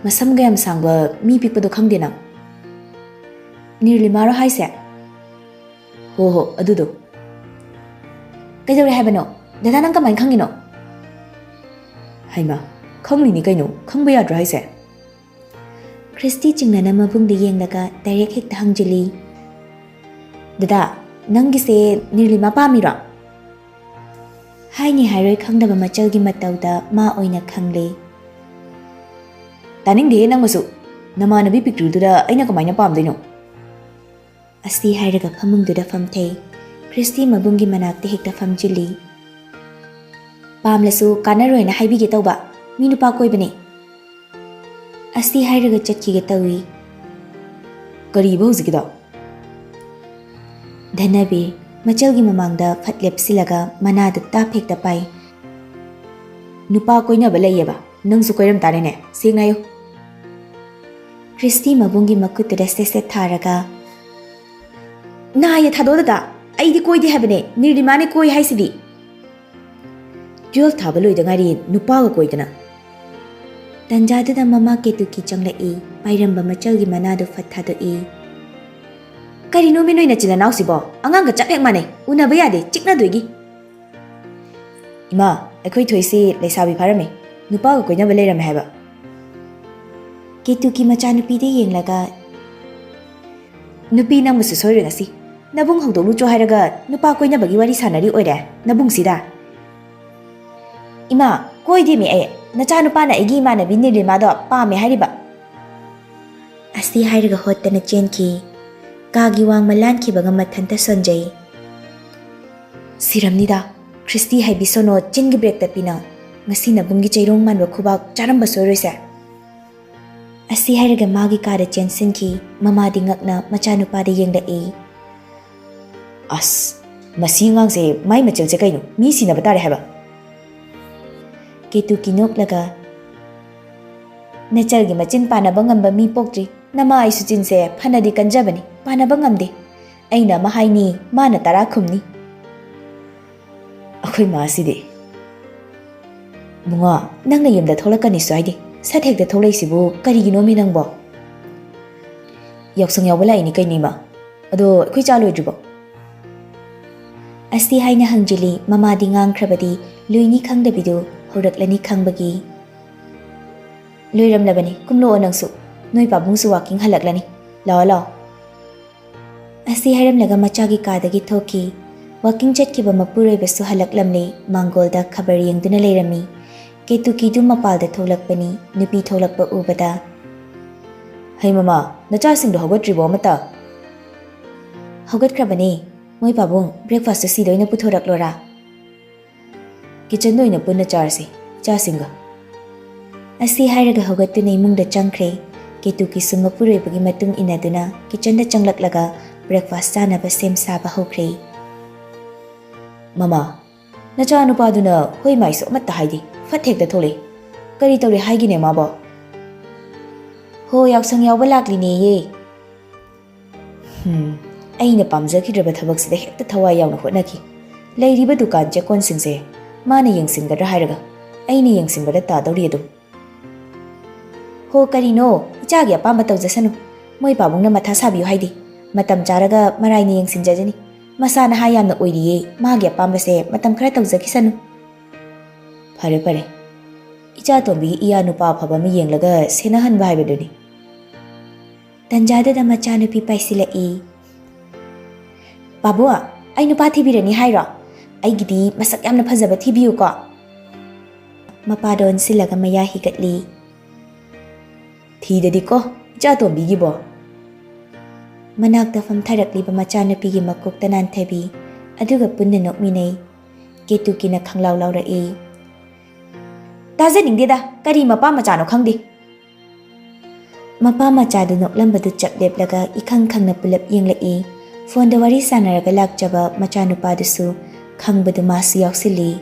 ꯃꯁꯝꯒ ꯌꯥꯝ ꯁꯥꯡꯕ ꯃꯤ ꯄꯤꯛꯄꯗꯣ ꯈꯪꯗꯦ ꯅꯪ?" "ꯅꯤꯔꯂꯤꯃꯥꯔꯣ ꯍꯥꯏꯁꯦ?" "ꯍꯣ ꯍꯣ, ꯑꯗꯨꯗꯣ꯫" "ꯀꯩꯗꯧꯔꯦ ꯍꯥꯏꯕꯅꯣ? ꯗꯗꯥ, ꯅꯪ ꯀꯃꯥꯏꯅ ꯈꯪꯉꯤꯅꯣ?" "ꯍꯩꯃꯥ, ꯈꯪꯂꯤꯅꯤ ꯀꯩꯅꯣ, ꯈꯪꯕ ꯌꯥꯗ꯭ꯔꯣ ꯍꯥꯏꯁꯦ?" ꯈ꯭ꯔꯤꯁꯇꯤ ꯆꯤꯡꯅꯅ ꯃꯕꯨꯡꯗ ꯌꯦꯡꯂꯒ direct ꯍꯦꯛꯇ ꯍꯪꯖꯤꯜꯂꯤ꯫ "ꯗꯗꯥ, ꯅꯪꯒꯤꯁꯦ ꯅꯤꯔꯂꯤꯃꯥ ꯄꯥꯝꯃꯤꯔꯣ?" ꯍꯥꯏꯅꯤ ꯍꯥꯏꯔꯣꯏ ꯈꯪꯗꯕ ꯃꯆꯜꯒꯤ ꯃꯇꯧꯗ ꯃꯥ ꯑꯣꯏꯅ ꯈꯪꯂꯦ꯫ "ꯇꯥꯅꯤꯡꯗꯦꯍꯦ ꯅꯪ ꯃꯁꯨ꯫ ꯅꯃꯥꯟꯅꯕꯤ ꯄꯤꯛꯇ꯭ꯔꯨꯗꯨꯗ ꯑꯩꯅ ꯀꯃꯥꯏꯅ ꯄꯥꯝꯗꯣꯏꯅꯣ?" ꯑꯁꯤ ꯍꯥꯏꯔꯒ ꯐꯃꯨꯡꯗꯨꯗ ꯐꯝꯊꯩ꯫ ꯈ꯭ꯔꯤꯁꯇꯤ ꯃꯕꯨꯡꯒꯤ ꯃꯅꯥꯛꯇ ꯍꯦꯛꯇ ꯐꯝꯖꯤꯜꯂꯤ꯫ "ꯄꯥꯝꯂꯁꯨ ꯀꯥꯟꯅꯔꯣꯏꯅ ꯍꯥꯏꯕꯤꯒꯦ ꯇꯧꯕ꯫ ꯃꯤ ꯅꯨꯄꯥ ꯀꯣꯏꯕꯅꯦ꯫" ꯑꯁꯤ ꯍꯥꯏꯔꯒ ꯆꯠꯈꯤꯒꯦ ꯇꯧꯏ꯫ "ꯀꯔꯤꯕ ꯍꯧꯖꯤꯛꯀꯤꯗꯣ?" ꯙꯅꯕꯤꯔ ꯃꯆꯜꯒꯤ ꯃꯃꯥꯡꯗ ꯐꯠ ꯂꯦꯞꯁꯤꯜꯂꯒ ꯃꯅꯥꯗꯨ ꯇꯥꯞ ꯍꯦꯛꯇ ꯄꯥꯏ꯫ "ꯅꯨꯄꯥ ꯀꯣꯏꯅꯕ ꯂꯩꯌꯦꯕ, ꯅꯪꯁꯨ ꯀꯣꯏꯔꯝ ꯇꯥꯔꯦꯅꯦ, ꯁꯦꯡꯅ ꯍꯥꯏꯌꯨ꯫" ꯈ꯭ꯔꯤꯁꯇꯤ ꯃꯕꯨꯡꯒꯤ ꯃꯈꯨꯠꯇꯨꯗ ꯁꯦꯠ ꯁꯦꯠ ꯊꯥꯔꯒ, "ꯅꯥ ꯌꯥ ꯊꯥꯗꯣꯛꯑꯣ ꯗꯗꯥ, ꯑꯩꯗꯤ ꯀꯣꯏꯗꯦ ꯍꯥꯏꯕꯅꯦ, ꯅꯤꯔꯂꯤꯃꯥꯅꯦ ꯀꯣꯏ ꯍꯥꯏꯁꯤꯗꯤ꯫" "Twelve ꯊꯥꯕ ꯂꯣꯏꯗ ꯉꯥꯏꯔꯤ, ꯅꯨꯄꯥꯒ ꯀꯣꯏꯗꯅ꯫" ꯇꯟꯖꯥꯗꯨꯗ ꯃꯃꯥ ꯀꯦꯇꯨꯀꯤ ꯆꯪꯂꯛꯏ, ꯄꯥꯏꯔꯝꯕ ꯃꯆꯜꯒꯤ ꯃꯅꯥꯗꯨ ꯐꯠ ꯊꯥꯗꯣꯛꯏ꯫ "ꯀꯔꯤꯅꯣꯃꯤ ꯅꯣꯏ ꯅꯆꯤꯟ ꯅꯅꯥꯎꯁꯤꯕꯣ? ꯑꯉꯥꯡꯒ ꯆꯞ ꯍꯦꯛ ꯃꯥꯟꯅꯩ, ꯎꯅꯕ ꯌꯥꯗꯦ, ꯆꯤꯛꯅꯗꯣꯏꯒꯤ꯫" "ꯏꯃꯥ, ꯑꯩꯈꯣꯏ ꯊꯣꯏꯁꯤ ꯂꯩꯁꯥꯕꯤ ꯐꯥꯔꯝꯃꯤ, ꯅꯨꯄꯥꯒ ꯀꯣꯏꯅꯕ ꯂꯩꯔꯝꯃꯦ ꯍꯥꯏꯕ꯫" ꯀꯦꯇꯨꯀꯤ ꯃꯆꯥꯅꯨꯄꯤꯗ ꯌꯦꯡꯂꯒ, ꯅꯨꯄꯤ ꯅꯪꯕꯨꯁꯨ ꯁꯣꯏꯔꯣꯏ ꯉꯁꯤ꯫ ꯅꯕꯨꯡ ꯍꯧꯗꯣꯛꯂꯨꯆꯣ ꯍꯥꯏꯔꯒ ꯅꯨꯄꯥ ꯀꯣꯏꯅꯕꯒꯤ ꯋꯥꯔꯤ ꯁꯥꯟꯅꯔꯤ ꯑꯣꯏꯔꯦ ꯅꯕꯨꯡꯁꯤꯗ꯫ ꯏꯃꯥ, ꯀꯣꯏꯗꯦꯃꯤ ꯑꯩ꯫ ꯅꯆꯥꯅꯨꯄꯥꯅ ꯑꯩꯒꯤ ꯏꯃꯥꯟꯅꯕꯤ ꯅꯤꯂꯤꯃꯥꯗꯣ ꯄꯥꯝꯃꯦ ꯍꯥꯏꯔꯤꯕ꯫ ꯑꯁꯤ ꯍꯥꯏꯔꯒ ꯍꯣꯠꯇꯅ ꯆꯦꯟꯈꯤ꯫ ꯀꯥꯒꯤ ꯋꯥꯡꯃ ꯂꯥꯟꯈꯤꯕꯒ ꯃꯊꯟꯇ ꯁꯣꯟꯖꯩ꯫ ꯁꯤꯔꯝꯅꯤꯗ, ꯈ꯭ꯔꯤꯁꯇꯤ ꯍꯥꯏꯕꯤ ꯁꯣꯅꯣ ꯆꯤꯟꯒꯤ ꯕ꯭ꯔꯦꯛ ꯇꯠꯄꯤ ꯅꯪ꯫ ꯉꯁꯤ ꯅꯕꯨꯡꯒꯤ ꯆꯩꯔꯣꯡ ꯃꯥꯟꯕ ꯈꯨꯕꯥꯛ ꯆꯥꯔꯝꯕ ꯁꯣꯏꯔꯣꯏꯁꯦ꯫ ꯑꯁꯤ ꯍꯥꯏꯔꯒ ꯃꯥꯒꯤ ꯀꯥꯗ ꯆꯦꯟꯁꯤꯟꯈꯤ꯫ ꯃꯃꯥꯗꯤ ꯉꯛꯅ ꯃꯆꯥꯅꯨꯄꯥꯗ ꯌꯦꯡꯂꯛꯏ꯫ ꯑꯁ, ꯃꯁꯤ ꯑꯉꯥꯡꯁꯦ ꯃꯥꯏ ꯃꯆꯜꯁꯦ ꯀꯩꯅꯣ? ꯃꯤ ꯁꯤꯟꯅꯕ ꯇꯥꯔꯦ ꯍꯥꯏꯕ꯫ ꯀꯦꯇꯨꯀꯤ ꯅꯣꯛꯂꯒ, ꯅꯆꯜꯒꯤ ꯃꯆꯤꯟ ꯄꯥꯟꯅꯕ ꯉꯝꯕ ꯃꯤ ꯄꯣꯛꯇ꯭ꯔꯤ꯫ ꯅꯃꯥ ꯑꯩꯁꯨ ꯆꯤꯟꯁꯦ ꯐꯅꯗꯤ ꯀꯟꯖꯕꯅꯤ, ꯄꯥꯟꯅꯕ ꯉꯝꯗꯦ꯫ ꯑꯩꯅ ꯑꯃ ꯍꯥꯏꯅꯤ, ꯃꯥꯅ ꯇꯔꯥ ꯈꯨꯝꯅꯤ꯫ ꯑꯩꯈꯣꯏ ꯃꯥꯁꯤꯗꯤ꯫ ꯕꯨꯡꯉꯣ, ꯅꯪꯅ ꯌꯨꯝꯗ ꯊꯣꯛꯂꯛꯀꯅꯤꯁꯨ ꯍꯥꯏꯗꯦ꯫ ꯁꯠ ꯍꯦꯛꯇ ꯊꯣꯛꯂꯛꯏꯁꯤꯕꯨ ꯀꯔꯤꯒꯤꯅꯣꯃꯤ ꯅꯪꯕꯣ? ꯌꯥꯎꯁꯪ ꯌꯥꯎꯕ ꯂꯥꯛꯏꯅꯤ ꯀꯩꯅꯣ ꯏꯃꯥ꯫ ꯑꯗꯣ ꯑꯩꯈꯣꯏ ꯆꯥ ꯂꯣꯏꯗ꯭ꯔꯤꯕꯣ? ꯑꯁꯤ ꯍꯥꯏꯅ ꯍꯪꯖꯤꯜꯂꯤ꯫ ꯃꯃꯥꯗꯤ ꯉꯥꯡꯈ꯭ꯔꯕꯗꯤ ꯂꯣꯏꯅꯤ ꯈꯪꯗꯕꯤꯗꯨ ꯍꯧꯔꯛꯂꯅꯤ ꯈꯪꯕꯒꯤ꯫ ꯂꯣꯏꯔꯝꯂꯕꯅꯤ, ꯀꯨꯝꯂꯛꯑꯣ ꯅꯪꯁꯨ꯫ ꯅꯣꯏ ꯄꯥꯕꯨꯡꯁꯨ ꯋꯥꯀꯤꯡ ꯍꯜꯂꯛꯂꯅꯤ꯫ ꯂꯥꯛꯑꯣ, ꯂꯥꯛꯑꯣ꯫ ꯑꯁꯤ ꯍꯥꯏꯔꯝꯂꯒ ꯃꯆꯥꯒꯤ ꯀꯥꯗꯒꯤ ꯊꯣꯛꯈꯤ꯫ ꯋꯥꯀꯤꯡ ꯆꯠꯈꯤꯕ ꯃꯄꯨꯔꯣꯏꯕꯁꯨ ꯍꯜꯂꯛꯂꯝꯂꯦ꯫ ꯃꯥꯡꯒꯣꯜꯗ ꯈꯕꯔ ꯌꯦꯡꯗꯨꯅ ꯂꯩꯔꯝꯃꯤ꯫ ꯀꯦꯇꯨꯀꯤꯗꯨ ꯃꯄꯥꯜꯗ ꯊꯣꯛꯂꯛꯄꯅꯤ꯫ ꯅꯨꯄꯤ ꯊꯣꯛꯂꯛꯄ ꯎꯕꯗ, "ꯍꯩ ꯃꯃꯥ, ꯅꯆꯥꯁꯤꯡꯗꯣ ꯍꯧꯒꯠꯇ꯭ꯔꯤꯕꯣ ꯑꯃꯠꯇ?" "ꯍꯧꯒꯠꯈ꯭ꯔꯕꯅꯦ꯫ ꯃꯣꯏ ꯄꯥꯕꯨꯡ, ꯕ꯭ꯔꯦꯛꯐꯥꯁꯇꯨ ꯁꯤꯗ ꯑꯣꯏꯅ ꯄꯨꯊꯣꯔꯛꯂꯣꯔꯥ?" "ꯀꯤꯆꯟꯗ ꯑꯣꯏꯅ ꯄꯨꯟꯅ ꯆꯥꯔꯁꯤ, ꯏꯆꯥꯁꯤꯡꯒ꯫" ꯑꯁꯤ ꯍꯥꯏꯔꯒ ꯍꯧꯒꯠꯇꯨꯅ ꯏꯃꯨꯡꯗ ꯆꯪꯈ꯭ꯔꯦ꯫ ꯀꯦꯇꯨꯀꯤꯁꯨ ꯃꯄꯨꯔꯣꯏꯕꯒꯤ ꯃꯇꯨꯡ ꯏꯟꯅꯗꯨꯅ ꯀꯤꯆꯟꯗ ꯆꯪꯂꯛꯂꯒ ꯕ꯭ꯔꯦꯛꯐꯥꯁ ꯆꯥꯅꯕ ꯁꯦꯝ ꯁꯥꯕ ꯍꯧꯈ꯭ꯔꯦ꯫ "ꯃꯃꯥ, ꯅꯆꯥꯅꯨꯄꯥꯗꯨꯅ ꯍꯣꯏ ꯃꯥꯏꯁꯨ ꯑꯃꯠꯇ ꯍꯥꯏꯗꯦ, ꯐꯠ ꯍꯦꯛꯇ ꯊꯣꯛꯂꯛꯏ꯫ ꯀꯔꯤ ꯇꯧꯔꯦ ꯍꯥꯏꯒꯦꯅꯦ ꯃꯥꯕꯣ?" "ꯍꯣ, ꯌꯥꯎꯁꯪ ꯌꯥꯎꯕ ꯂꯥꯛꯂꯤꯅꯦꯌꯦ꯫" ꯍꯝ, ꯑꯩꯅ ꯄꯥꯝꯖꯈꯤꯗ꯭ꯔꯕ ꯊꯕꯛꯁꯤꯗ ꯍꯦꯛꯇ ꯊꯋꯥꯏ ꯌꯥꯎꯅ ꯍꯣꯠꯅꯈꯤ꯫ ꯂꯩꯔꯤꯕ ꯗꯨꯀꯥꯟ ꯆꯦꯛꯀꯣꯟꯁꯤꯡꯁꯦ ꯃꯥꯅ ꯌꯦꯡꯁꯤꯟꯒꯗ꯭ꯔꯥ ꯍꯥꯏꯔꯒ ꯑꯩꯅ ꯌꯦꯡꯁꯤꯟꯕꯗ ꯇꯥꯗꯧꯔꯤ ꯑꯗꯨꯝ꯫ "ꯍꯣ, ꯀꯔꯤꯅꯣ? ꯏꯆꯥꯒꯤ ꯑꯄꯥꯝꯕ ꯇꯧꯖꯁꯅꯨ꯫ ꯃꯣꯏ ꯄꯥꯕꯨꯡꯅ ꯃꯊꯥ ꯁꯥꯕꯤꯌꯨ ꯍꯥꯏꯗꯦ꯫ ꯃꯇꯝ ꯆꯥꯔꯒ ꯃꯔꯥꯏꯅ ꯌꯦꯡꯁꯤꯟꯖꯖꯅꯤ꯫ ꯃꯁꯥ ꯅꯍꯥ ꯌꯥꯝꯅ ꯑꯣꯏꯔꯤꯌꯦ, ꯃꯥꯒꯤ ꯑꯄꯥꯝꯕꯁꯦ ꯃꯇꯝ ꯈꯔ ꯇꯧꯖꯈꯤꯁꯅꯨ꯫" ꯐꯔꯦ, ꯐꯔꯦ꯫ ꯏꯆꯥ ꯇꯣꯝꯕꯤꯒꯤ ꯏꯌꯥ ꯅꯨꯄꯥ ꯑꯐꯕ ꯑꯃ ꯌꯦꯡꯂꯒ ꯁꯦꯟꯅꯍꯟꯕ ꯍꯥꯏꯕꯗꯨꯅꯤ꯫ ꯇꯟꯖꯥꯗꯨꯗ ꯃꯆꯥꯅꯨꯄꯤ ꯄꯥꯏꯁꯤꯜꯂꯛꯏ꯫ "ꯄꯥꯕꯨ, ꯑꯩ ꯅꯨꯄꯥ ꯊꯤꯕꯤꯔꯅꯤ ꯍꯥꯏꯔꯣ? ꯑꯩꯒꯤꯗꯤ ꯃꯁꯛ ꯌꯥꯝꯅ ꯐꯖꯕ ꯊꯤꯕꯤꯌꯨꯀꯣ꯫" ꯃꯄꯥꯗ ꯑꯣꯟꯁꯤꯜꯂꯒ ꯃꯌꯥ ꯍꯤꯒꯠꯂꯤ꯫ "ꯊꯤꯗꯗꯤꯀꯣ, ꯏꯆꯥ ꯇꯣꯝꯕꯤꯒꯤꯕꯣ?" ꯃꯅꯥꯛꯇ ꯐꯝꯊꯔꯛꯂꯤꯕ ꯃꯆꯥꯅꯨꯄꯤꯒꯤ ꯃꯀꯣꯛꯇ ꯅꯥꯟꯊꯕꯤ, ꯑꯗꯨꯒ ꯄꯨꯟꯅ ꯅꯣꯛꯃꯤꯟꯅꯩ꯫ ꯀꯦꯇꯨꯀꯤꯅ ꯈꯪꯂꯥꯎ ꯂꯥꯎꯔꯛꯏ꯫ "ꯇꯥꯖꯅꯤꯡꯗꯦꯗ, ꯀꯔꯤ ꯃꯄꯥ ꯃꯆꯥꯅꯣ ꯈꯪꯗꯦ꯫" ꯃꯄꯥ ꯃꯆꯥꯗꯨ ꯅꯣꯛꯂꯝꯕꯗꯨ ꯆꯞ ꯂꯦꯞꯂꯒ ꯏꯈꯪ ꯈꯪꯅ ꯄꯨꯂꯞ ꯌꯦꯡꯂꯛꯏ꯫ ꯐꯣꯟꯗ ꯋꯥꯔꯤ ꯁꯥꯟꯅꯔꯒ ꯂꯥꯛꯆꯕ ꯃꯆꯥꯅꯨꯄꯥꯗꯨꯁꯨ ꯈꯪꯕꯗꯨ ꯃꯥꯁꯨ ꯌꯥꯎꯁꯤꯜꯂꯤ꯫